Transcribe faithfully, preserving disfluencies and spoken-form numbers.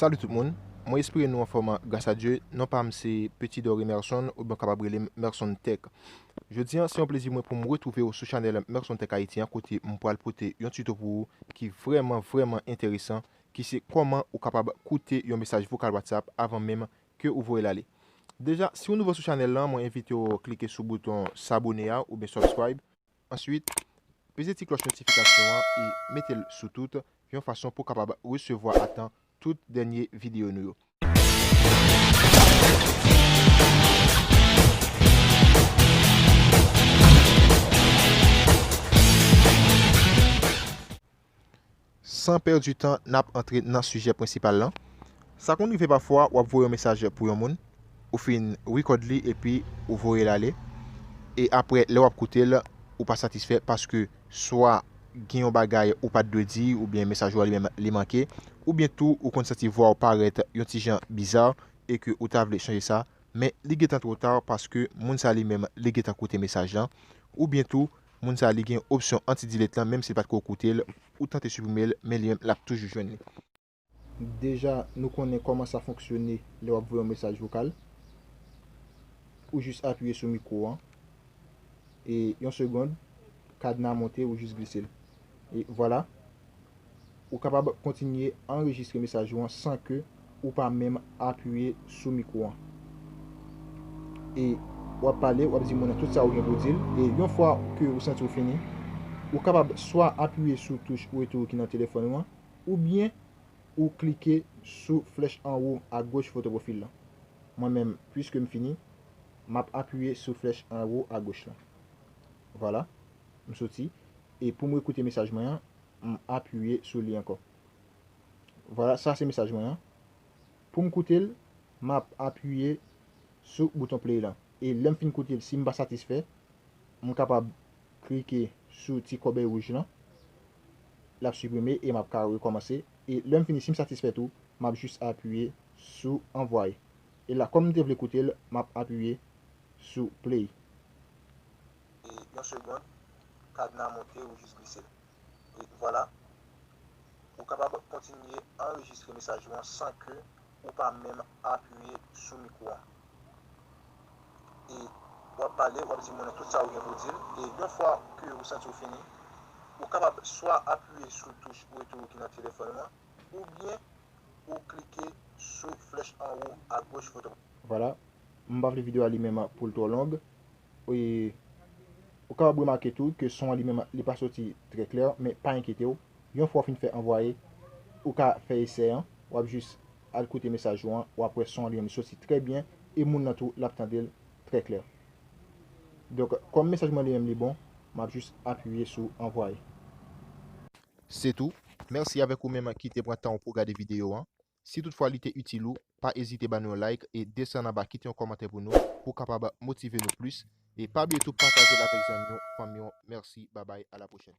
Salut tout moun, mwen espere nou anfòm gras a Dye. Non pa m se Petit Dor Emerson, oubyen w kapab rele m Merson Tech. Jodi a, se yon plezi mwen pou m retwouve w sou chanèl Merson Tech Haïti an, kote m pral pote yon tito pou ou ki vrèman, vrèman enteresan, ki se kòman ou kapab koute yon mesaj vokal WhatsApp avan menm ke ou voye l ale. Deja, si w nouvo sou chanèl lan, mwen envite w klike sou bouton sabone a oubyen subscribe. Answit, peze ti klòch notifikasyon an e mete l sou tout, yon fason pou w kapab resevwa a tan tout dènye videyo nou yo. San pèdi tan, n ap antre nan sijè prensipal lan. Sa konn rive pafwa, w ap voye yon mesaj pou yon moun, ou fin record li epi ou voye l ale. E apre, lè w ap koute l, ou pa satisfè paske swa gen yon bagay ou pa t dwe di, oubyen mesaj ou a li menm li manke, oubyen tou ou konn santi vwa w parèt yon ti jan biza e ke ou ta vle chanje sa, men li gentan twò ta paske moun sa li menm li gentan koute mesaj lan, oubyen tou moun sa li gen opsyon anti-delete lan, menm si l pa t ko koute l, ou tante siprime l, men li menm l ap toujou jwenn li. Deja, nou konnen kòman sa fonksyone lè w ap voye yon mesaj vokal. Ou jis apiye sou mikwo an. E yon segonn, kadna monte, ou jis glise l. E vwala. Ou kapab kontinye anrejistre mesaj ou an san ke ou pa menm apiye sou mikwo an. E w ap pale, w ap di moun nan tout sa ou gen pou di l. E yon fwa ke ou santi w fini, ou kapab swa apiye sou touch retou ki nan telefòn ou an, oubyen ou klike sou flèch anwo agoch foto pwofil lan. Mwen menm, piske m fini, m ap apiye sou flèch anwo agoch lan. Vwala, m soti. E pou m rekoute mesaj mwen an, m apiye sou li ankò. Vwala, sa se mesaj mwen an. Pou m koute l, m ap apiye sou bouton play lan. E lè m fin koute l, si m pa satisfè, m kapab klike sou ti kòbèy wouj lan. L ap siprime e m ap ka rekòmanse. E lè m fini, si m satisfè tou, m ap jis apiye sou anvwaye. E la, kòm m te vle koute l, m ap apiye sou play. E yon segonn, kadna monte, ou jis glise l. E vwala. Ou kapab kontinye anrejistre mesaj ou an san ke ou pa menm apiye sou mikwo an. E w ap pale, w ap di moun nan tout sa ou gen pou di l. E yon fwa ke ou santi w fini, ou kapab swa apiye sou touch retou ki nan telefòn ou an, oubyen ou klike sou flèch anwo agoch foto. Vwala. M pa vle videyo a li menm pou l twò long. E ou kapab remake tou ke son an li menm li pa soti trè klè, men pa enkyete w. Yon fwa w fin fè anvwaye, ou ka fè esè an, w ap jis al koute mesaj ou an, w ap wè son an li menm li soti trè byen, e moun nan tou l ap tande l trè klè. Donk, kòm mesaj mwen li menm li bon, m ap jis apiye sou anvwaye. Se tou. Mèsi avèk ou menm ki te pran tan w pou w gade videyo an. Si toutfwa li te itil ou, pa ezite ba nou yon like e desann anba kite yon kòmantè pou nou, pou w kapab motive nou plis. E pa bliye tou pataje l avèk zanmi w, fanmi w. Mèsi, babay, a la pwochèn.